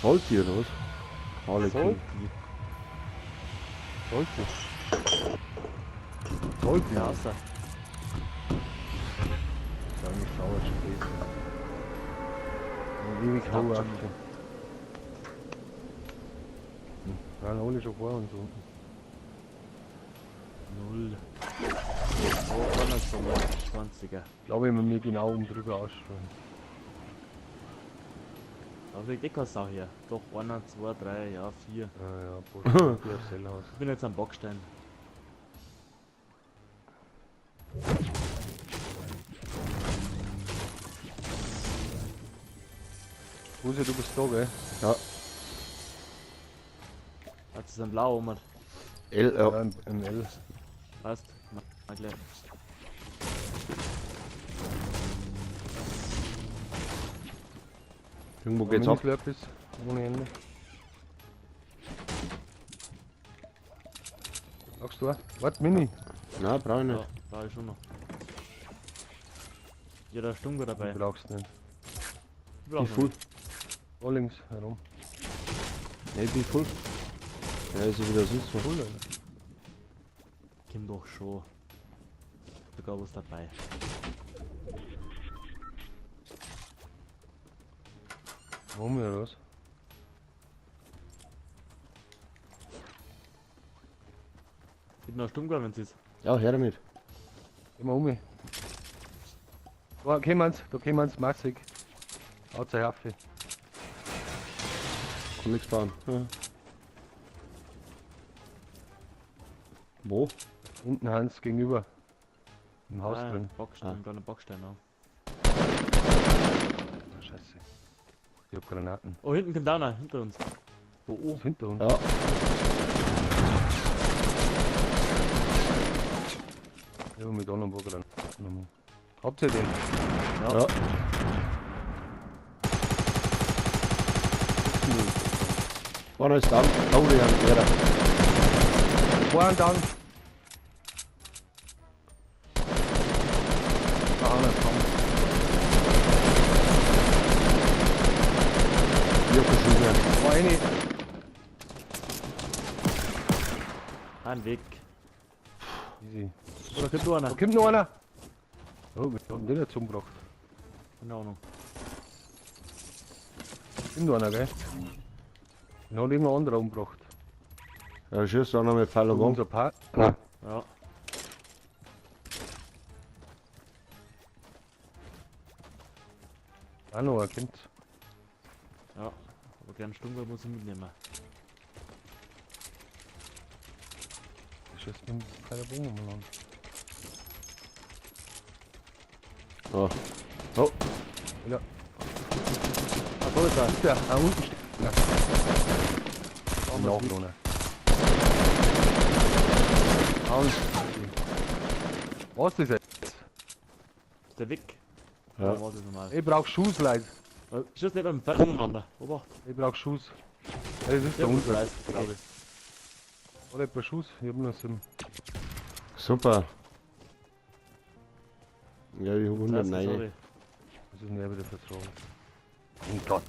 Sollte oder was? Harley Quinn. Sollte. Sollte. Ja, außer. Ja, nicht sauer schon gewesen. Ewig Klappt hohe schon. Aktie. Waren alle schon vor uns unten. Null. Oh, einer schon mal. 20er. Ich glaube, ich muss mir genau oben drüber ausstrahlen. Da fliegt eh keine Sau her. Doch, einer, zwei, drei, ja, vier. Ah ja, Boah, Selhaus. Ich bin jetzt am Bockstein. Busi, du bist da, gell? Ja. Hat es ein Blau um? L, ja. Ja, im L. Passt. Mal gleich. Irgendwo geht's ab. Mini-Slurpees ohne Ende. Sagst du auch? Warte, Mini. Nein, brauch ich nicht. Ja, brauche ich schon noch. Ja, da ist Stungo dabei. Du brauchst nicht. Ich brauch Bin voll. Da links herum. Ne, ich bin voll. Ja, ist ja wieder sonst was. Voll, Alter. Komm doch schon. Sogar was dabei. Warum oder was? Gibt noch Sturmgewehr, wenn es ist. Ja, her damit. Geh mal um. Da kommen's, da kommen's massig. Haut euch auf. Kann nichts bauen. Ja. Wo? Hinten Hans gegenüber. Im Haus Ah, drin. Bockstein, Ah. kleiner Bockstein, ja. Ah, Scheiße. Ich hab Granaten. Oh, hinten kommt einer, hinter uns. Oh, oh. Hinter uns. Ja. Ich hab mit auch noch ein paar Granaten. Habt ihr den? Ja. Ja. Einer ist down. Oh, die haben mehrere. One down. Da haben wir komm. Ich hab keinen Schuss mehr. Oh, eine. Ein Weg. Easy. Oh, da kommt noch einer. Da kommt noch einer. Oh, wir haben den jetzt umgebracht. Keine Ahnung. Kommt noch einer, gell? Den hat irgendein anderer umgebracht. Ja, schießt einer mit Pfeil und Bogen. Unser Partner. Ja. Auch noch einer kommt. Ja. Aber gern Sturmgewehr muss ich mitnehmen. Der schießt mit dem Pfeil und Bogen umeinander. Oh. Oh. Ja. Ah, da ist er. Ist der? Ah, unten steht. Ja. Noch einer. Down. Was ist das jetzt? Ist der weg? Ja. Oder was ist normal? Ich brauch Schuss, Leute. Schieß nicht beim Pfeil umeinander. Obacht. Ich brauch Schuss. Ja, das ist Der der unser, weiß, glaube ich. Oder etwa Schuss? Ich hab nur 7. Super. Ja, ich hab 30, 109. sorry. Das ist mir wieder vertragen. Oh Gott.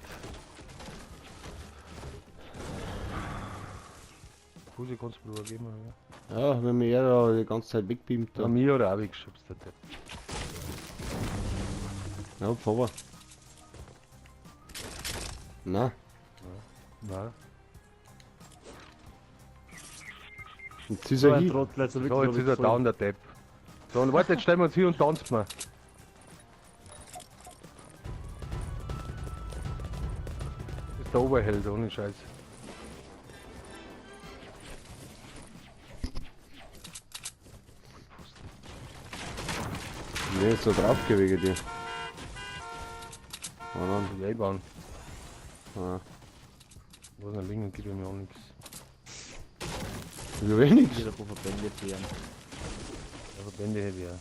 Fusi kannst du mir übergeben, oder? Ja, wenn mir er da die ganze Zeit wegbeamt. Ja, Da. mir oder auch weggeschubst, der Depp. Ja, vorbei. Na, Nein. jetzt ist So er ein hier. Trottel, jetzt So, wirklich jetzt ist er down, der Depp. So, und warte, jetzt stellen wir uns hier und tanzen wir. Das ist der Oberheld, ohne Scheiß. Nee, ist da drauf gewegen dir. Oh nein. Die einbauen. Ah. Was noch liegen, gibt mir auch nichts. Wie wenig. Wieder paar Verbände fehlen. Ja, Verbände hätte ich auch.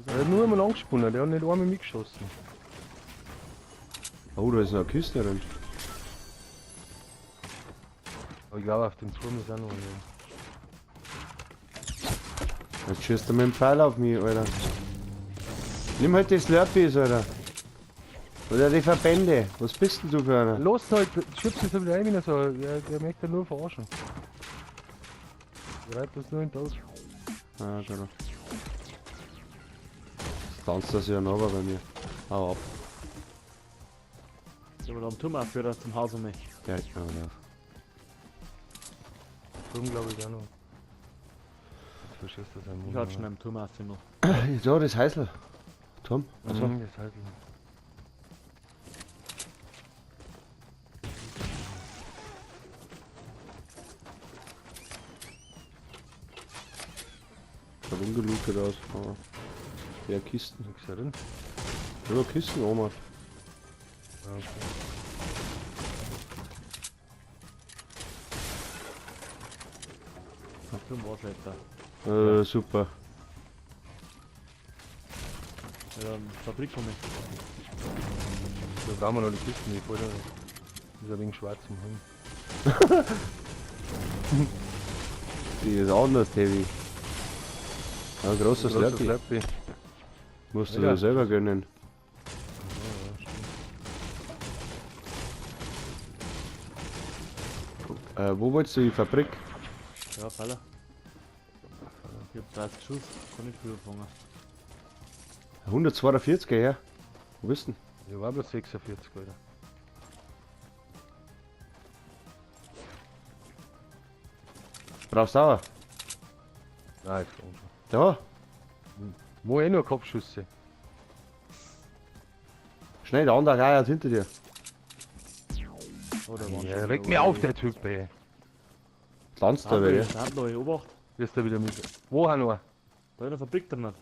Der hat nur einmal angesponnen, der hat nicht einmal mitgeschossen. Oh, da ist noch eine Kiste drin. Aber ich glaube, auf dem Turm ist auch noch einer. Jetzt schießt er mit dem Pfeil auf mich, Alter. Nimm halt das Slurpees, Alter. Oder die Verbände. Was bist denn du für einer? Los halt, schiebst du wieder rein, so. Der möchte nur verarschen. Reibt das nur in das. Ah, genau. Jetzt tanzt das ja noch bei mir. Hau ab. Ich hab da am Turm aufgehört zum Haus um mich. Der hält mir auf. Turm glaube ich auch noch. Jetzt verschießt das ein Ich hatte schon am Turm auf noch. Ja, das Heißel. Turm. Achso. Mhm, das Heißel. Schaut ungelootet aus. Aber ja, Kisten. Nix da drin. Ja, Kisten, Oma. Ja, okay. Turm war's etwa. Super. Ja, Fabrik komme ich. Da brauchen wir noch die Kisten, die voll da. Ist ein wenig schwarz im Hang. Die ist anders heavy. Ja, großer Großer Slurpee. Slurpee. Musst du Ja. dir selber gönnen. Ja, ja, Wo wolltest du die Fabrik? Ja, Faller. Ich hab 30 Schuss, kann nicht viel anfangen. 142, ja. Wo bist du denn? Ich war bloß 46, Alter. Brauchst du auch? Nein, jetzt kommt schon. Da, Wo eh nur Kopfschüsse. schnell, der andere reiert hinter dir. Oh, da waren Ja, schon regt wieder mich auf, welche. der Typ, ey. Tanzt da Da wieder. da hat noch Obacht. Wirst du wieder mit. Wo haben wir? Da in der Fabrik drin.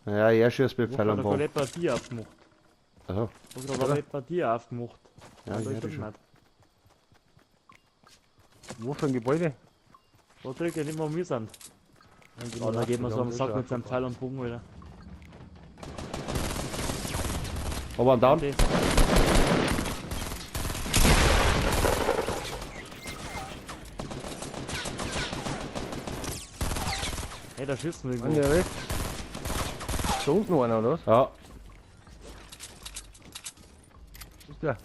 Ja, er schießt mit Wo Pfeil hat und er Bogen. gerade Partie aufgemacht? Achso, Wo hat er Partie aufgemacht? ja, Da ich ist höre drin schon. nicht. Wo für ein Gebäude? Da drückt er nicht mehr, wo wir sind. Dann Oh, da geht man so am Sack mit seinem Pfeil und Bogen, Alter. Aber einen Down. Okay. Hey, da schießen wir An irgendwo. der rechts. Da unten einer, oder was? Ja, Wo ist der?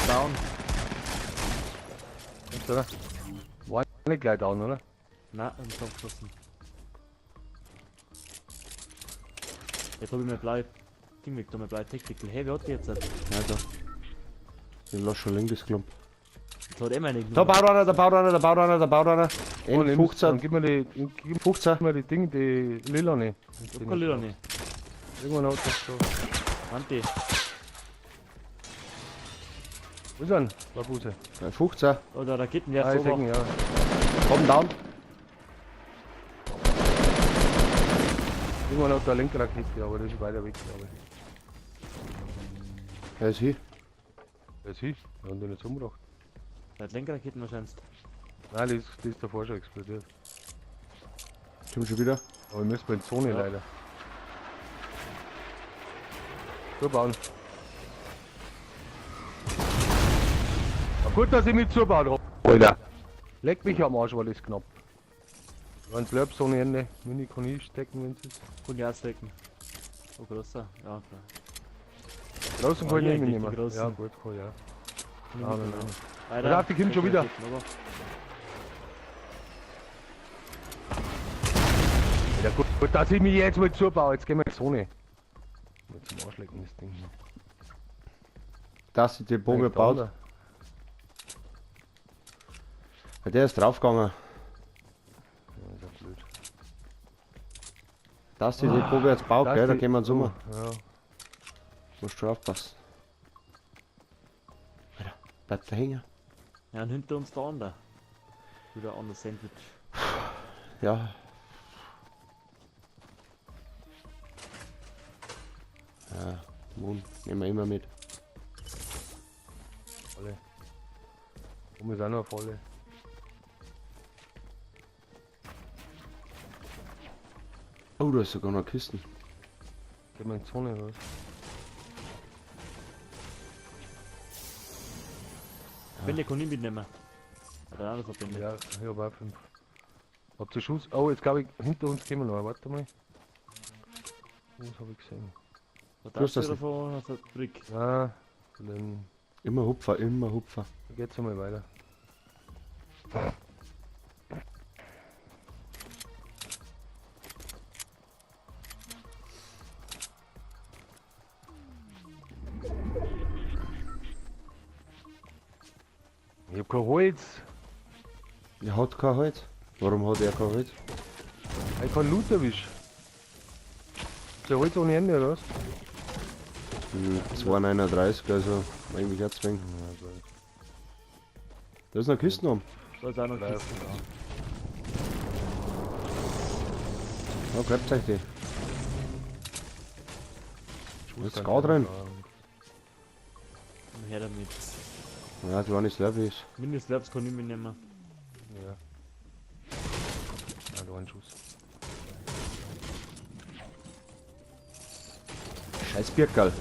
Down. Ist der da? War nicht gleich down, oder? Nein, im Kopf geschossen. Jetzt hab ich mein Blei Ding weg, da mein Blei Tactical. Hey, wer hat die jetzt? ja da. Ich lass schon links das Klump. Jetzt hat er meine Da baut einer, da baut einer, da baut einer, da baut einer. Oh, nimm's. Dann N15, gib mir die, gib 15. mir die Ding, die lila nicht. Ich hab keine Lila nicht. Irgendwann hat das so. Anti. Wo ist er? Babuse. 15. Oh, da Raketenwerfer. Ah, ich Obacht. seh ihn, ja. Komm down. Irgendwann hat da eine Lenkrakete, aber das ist weiter weg, glaube ich. Er ist hier. Der ist hier, wir haben den jetzt umgebracht. Der hat Lenkraketen wahrscheinlich. Nein, die ist davor schon explodiert. Kommt schon wieder. Aber wir müssen in die Zone Ja. leider. Zubauen. Na gut, dass ich mich zubaut hab. Alter. Leck mich am Arsch, war das knapp. Ein Slurps ohne Ende. Mini kann ich stecken, wenn's ist. Kann ich auch stecken. Oh, großer. Ja, klar. Draußen Oh, kann ich hier nicht eigentlich die mitnehmen. großen. Ja, gut, kann ich ja. Kann ich Ah, nein, mitnehmen. nein. Weiter. Pass auf, die kommen schon wieder. Lenkraketen, aber. Ja, gut, gut, dass ich mich jetzt mal zubaue. Jetzt gehen wir in die Zone. Mal zum Arsch lecken, das Ding. Das ist die Bombe gebaut. Ja, Ja, der ist draufgegangen. ist ja blöd. Das ist die Bombe jetzt gebaut, Das gell? Da die- gehen wir ins Sommer. Oh, ja. Musst du aufpassen. Alter, bleibt da hängen. Ja, und hinter uns der andere. Wieder ein anderes Sandwich. Ja. Ja, Mond nehmen wir immer mit. Volle. Oben ist auch noch eine volle. Oh, da ist sogar noch Kisten. Gehen wir in die Zone, oder was? Wenn der kann ich mitnehmen. Oder andere Verbände. Ja, ich hab auch 5. Habt ihr Schuss? Oh, jetzt glaube ich, hinter uns kommen noch. Warte mal. Was hab ich gesehen? Grüß das oder von der Fabrik? Ah, dann Immer Hupfer, immer Hupfer. geht's einmal weiter. Ich hab kein Holz. Er hat kein Holz. Warum hat er kein Holz? Ich kein Loot erwischt. Ist der Holz ohne Ende, oder was? 2,39, also eigentlich auch zwingen. Da ist noch Kisten um. Da ist auch noch Kisten. Ja. Ja, greift euch die. Ist gar drin. Komm her damit. Ja, die war nicht Slurpees. Mini-Slurps kann ich mitnehmen. Ja. Ah, da war ein Schuss. Scheiß Birkerl.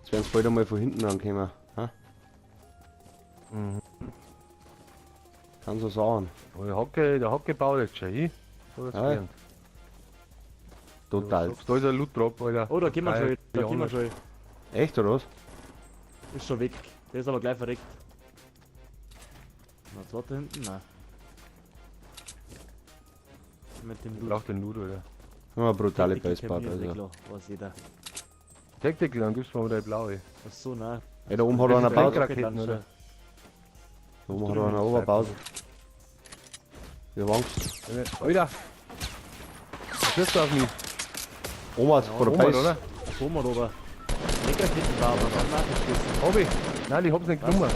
Jetzt werden sie bald einmal von hinten ankommen. Ha? Mhm. Kann so sagen. Oh, der Hacke baut jetzt schon hin. Oder Ja. ja. Total. Da ist ein Loot Drop, Alter. Oh, da gehen wir schon. Da gehen wir schon. Echt oder was? Ist schon weg. Der ist aber gleich verreckt. Na, zweiter hinten? Nein. Mit dem Ich Loot. brauch den Loot, Alter. Ja, brutale Tactical Baseball, Camp ist eh also. klar, weiß jeder. Tactical, dann gibst du mir mal die blaue. Ach so, nein. Ey, da oben hat Das einer ist gebaut. der Raketen, oder? Da oben hat einer oben gebaut. Ich hab Angst. Alter! Was schießt du auf mich? Oma, vor der Oma, Base. oder? Thomas, oder? Leckraketen war aber dann nachgeschossen. Hab ich! Nein, ich hab's nicht genommen.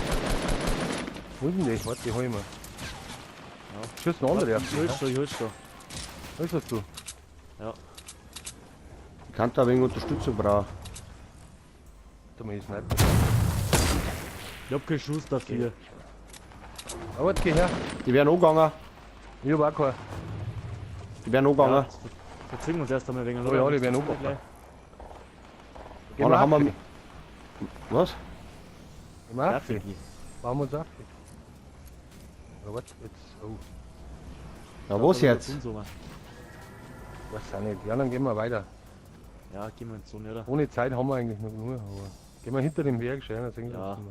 Wo ist denn die? Warte, die hol ich mir. Schießt ein anderer auf Ich mich. hol's schon, ich hol's schon. Was hast du? Ich kann da ein wenig Unterstützung brauchen. Da mal ich Sniper. Ich hab keinen Schuss dafür. Aber warte, geh her. Die werden angegangen. Ich hab auch keinen. Die werden angegangen. Ja, verzwingen uns erst einmal wegen. Oh ja, die werden angegangen. Geh Oh, da haben mal wir. Was? Geh mal auf. Grafik. Bauen wir uns auf. Oder warte, jetzt. Oh, Ja, was jetzt? weiß auch nicht. Ja, dann gehen wir weiter. Ja, gehen wir in die Zone, oder? Ohne Zeit haben wir eigentlich noch genug. Aber gehen wir hinter dem Berg schön, dann sehen wir Ja. uns immer.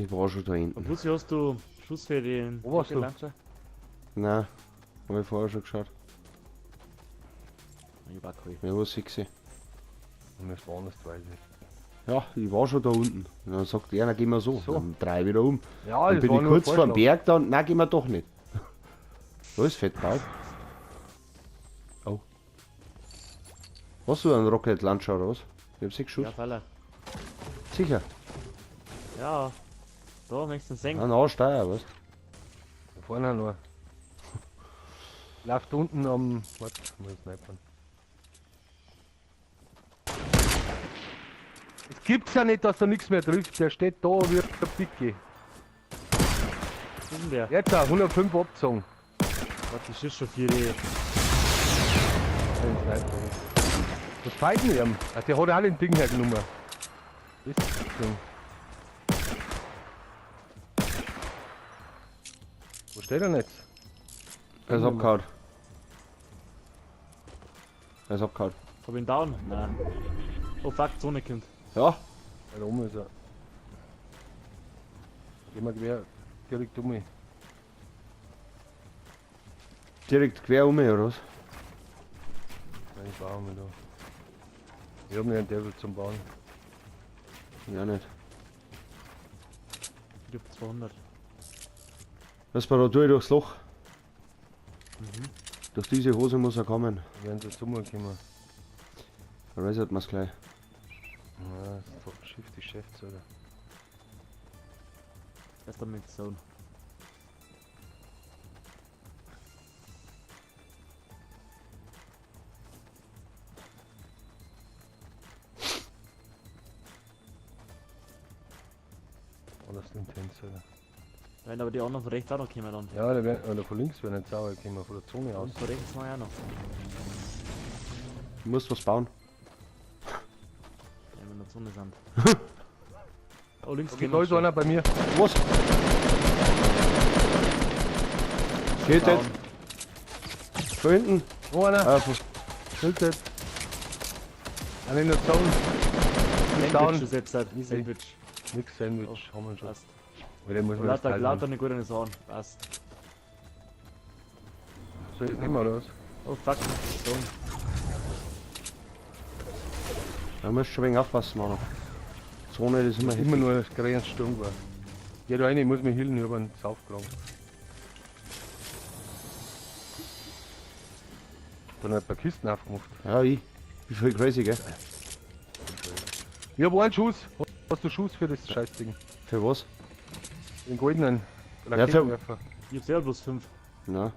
Ich war schon da Und hinten. Bussi, hast du Schuss für den Wo warst du? Launcher? Nein, hab ich vorher schon geschaut. Ich hab auch keinen. Ja, was ich gesehen. Und das war anders, weiß ich. Ja, ich war schon da unten. Und dann sagt er, na gehen wir so. So. Dann dreh ich wieder um. Ja, Dann das bin war ich nur kurz ein vor dem Vorschlag. Berg da und nein, gehen wir doch nicht. Da ist fett drauf. Oh. Hast du einen Rocket Launcher oder was? Ich hab 6 Schuss. Ja, Faller. Sicher. Ja. Da möchtest du senken. Ein Arsch da, was? Da vorne noch. Läuft unten am. Warte, muss ich snipern. Es gibt's ja nicht, dass da nichts mehr trifft. Der steht da wie ein Picke. Was ist denn der? Jetzt auch 105 abgezogen. Warte, ich schieß schon 4 ey. Den Sniper. Was fighten die ihm? Ah, der hat auch den Ding hergenommen. Das Ding. Wo steht er denn jetzt? Er ist abgehauen. Er ist abgehauen. Hab ihn down? Nein. Oh fuck, Zone kommt. Ja, Da oben ist er. Gehen wir quer direkt um mich. direkt quer um mich, oder was? Nein, ich baue mir da. Ich hab nicht einen Devil zum Bauen. Ja, nicht. Ich hab 200. Lass mal da durch durchs Loch. Durch diese Hose muss er kommen. Wir werden sie zu mir kommen. Dann reset man's gleich. Ja, das ist doch Schiff die Chefs, oder? Erst einmal mit Zone. Oh, das ist intens, oder? Wenn aber die anderen von rechts auch noch kommen dann. Ja, der werden, oder von links werden jetzt auch kommen, von der Zone aus. Und von rechts noch auch noch. Du musst was bauen. Wenn wir in der Zone sind. Oh, links Okay, kommen da ist schon. einer bei mir. Was? Geht Down. jetzt. Von hinten. Wo einer? Ah, von Tilted. Einer in der Zone. Sandwich Down. ist jetzt halt, nicht Sandwich. Nix Sandwich, haben wir schon. Passt. Aber den muss man Lauter, jetzt lauter eine gute Sachen. Passt. Soll ich das nehmen oder was? Oh fuck. So. Da musst du schon ein wenig aufpassen, Manu. Zone, das ist immer Immer heftig. nur das Grenz Sturm war. Geh da rein, ich muss mich healen, ich hab einen Saufkrank. Da noch ein paar Kisten aufgemacht. Ja, ich. Bin voll crazy, gell? Ich hab einen Schuss. Hast du Schuss für das Scheißding? Für was? Den goldenen Ja, für- Raketenwerfer. Ich hab selber bloß 5. Na.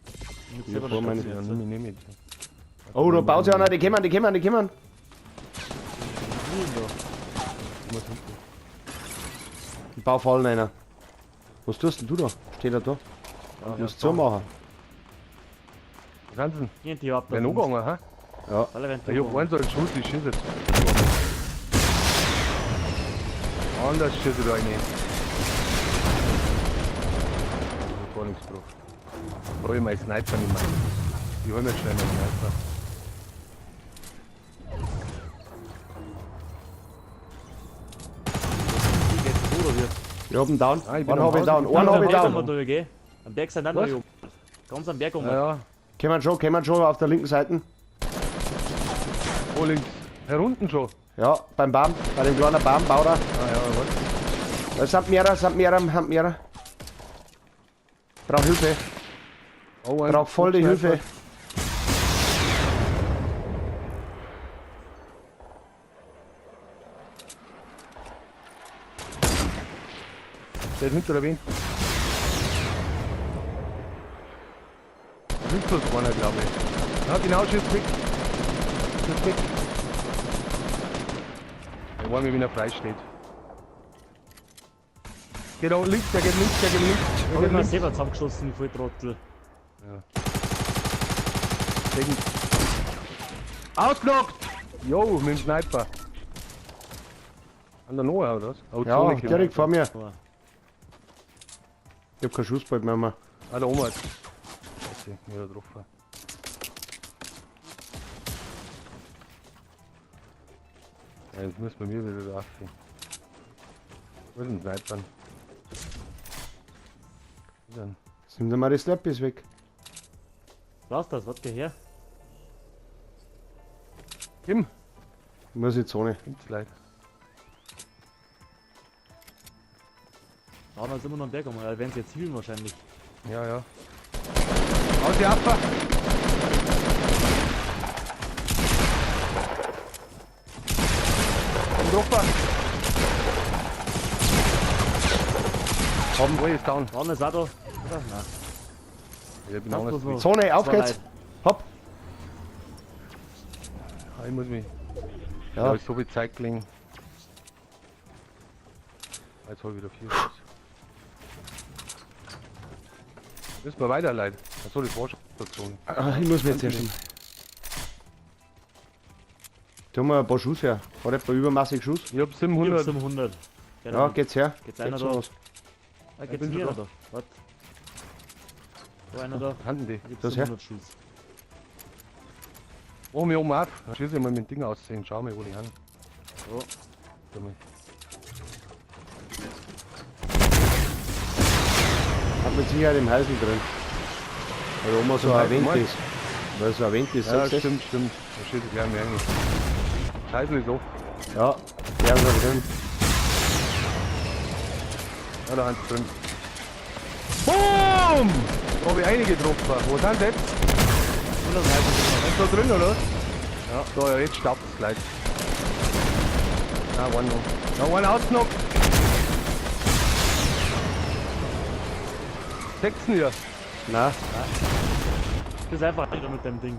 Ich hab Ja, selber vor noch meine- Ja, Station. nimm ich, nehm ich. Oh, da baut sich einer, die kommen, die kommen, die kommen. Ich muss hinten. Ich bau Fallen einer. Was tust denn du da? Steht er da? Du musst zumachen. Was sind sie denn? Irgendwie ab Wer noch gegangen, hä? Ja. Alle werden Ich hab einen so einen Schuss, ich schieße jetzt. Anders schieße ich da rein. Ich hab gar nichts drauf. Brauche ich meinen Sniper nicht mehr. Ich hol mir jetzt schnell meinen Sniper. Ich hab einen down. Ah, ich bin Einen am hab ich Haus. down. Ich bin Einen am hab ich Haus. down. Da, gell? Am Berg sind dann Was? noch Ganz am Berg um. Ja, ja. Kommen schon auf der linken Seite. Wo links? Herunten schon. Ja, beim Baum, bei dem kleinen Baum, baut er. Ah ja, was? Da sind mehrere, sind mehrere, sind mehrere. Brauch Hilfe. Oh, ein Brauch voll die Sniper. Hilfe. Steht hinter der Wind. Links bloß einer, glaube ich. Ja, genau, schießt weg. Schießt weg. Ich weiß nicht, wenn er frei steht. Geht auch links, der geht links, der geht links. Der Hab geht ich mir links. selber zusammengeschossen, die Volltrottel. Gegen. Ausgenockt! Jo, mit dem Sniper. An der Noah, oder was? Oh, Ja, Zone kommt. direkt vor mir. Ich hab keinen Schussball mehr. Mehr. Ah, da oben hat. Scheiße, mir da drauf. Ja, jetzt müssen wir mir wieder da rauf. Wo ist denn Sniper? Wo ist denn? Jetzt nimmt er mal die Slappies weg. Was das? Was geh her? Kim, Ich muss in die Zone. gibt's leid. Da haben wir immer noch am Berg um. Da werden sie jetzt healen wahrscheinlich. Ja, ja. Aus die Affe! Komm drauf! Komm, wo ist down? Da ist auch da. Oder? Nein. Ich bin Das anders. bloß noch Zone, auf zwei geht's. Leute. Hopp. Ah, ich muss mich. Ja. Ja. ist so viel Zeit gelegen. Jetzt hol ich wieder 4 Schuss. Müssen wir weiter, Leute. Achso, das war schon die Zone. Ah, ich muss mir jetzt erst. Tu mal ein paar Schuss her. Hat etwa übermaßig Schuss? Ich hab Ich hab 700. 700. Genau. Ja, geht's her. Geht's einer Geht's da? was. Ah, geht's bin mir schon da. Warte. Da einer da. Handen die. Ich hab Das her. 700 Schuss. Oh, mir oben auf. Schieß ich mal mit dem Ding aussehen. Schau mal, wo die haben. So. Schau mal. Hat mit Sicherheit im Häusl drin. Weil oben so ein Wind ist. Weil so ein Wind ist. Ja, sagst du? stimmt, stimmt. Da schießt ich gleich mehr rein. Das Häusl ist offen. Ja, der ist da drin. Ja, da sind drin. Boom! Da hab ich einige getroffen. Wo sind die jetzt? Sind da drin, oder? Ja. Da, ja, jetzt staubt es gleich. Na, one noch. Na, one ausgenockt. Sechsen hier. Nein, Das ist einfach wieder mit dem Ding.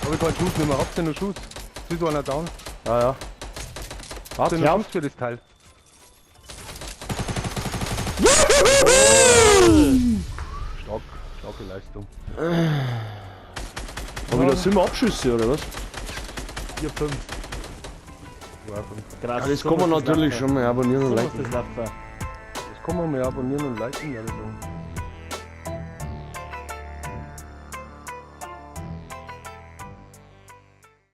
Hab ich keinen Schuss mehr. Habt ihr noch Schuss? Ist einer down? ja, ja. Habt Warte, ihr noch auf. Schuss für das Teil? Stark, starke Leistung. Hab ich da 7 Abschüsse oder was? 4, 5. Ja, fünf. Krass. Ja, das kann man natürlich schon mal abonnieren und So muss liken. das laufen. Das kann man mal abonnieren und liken, also.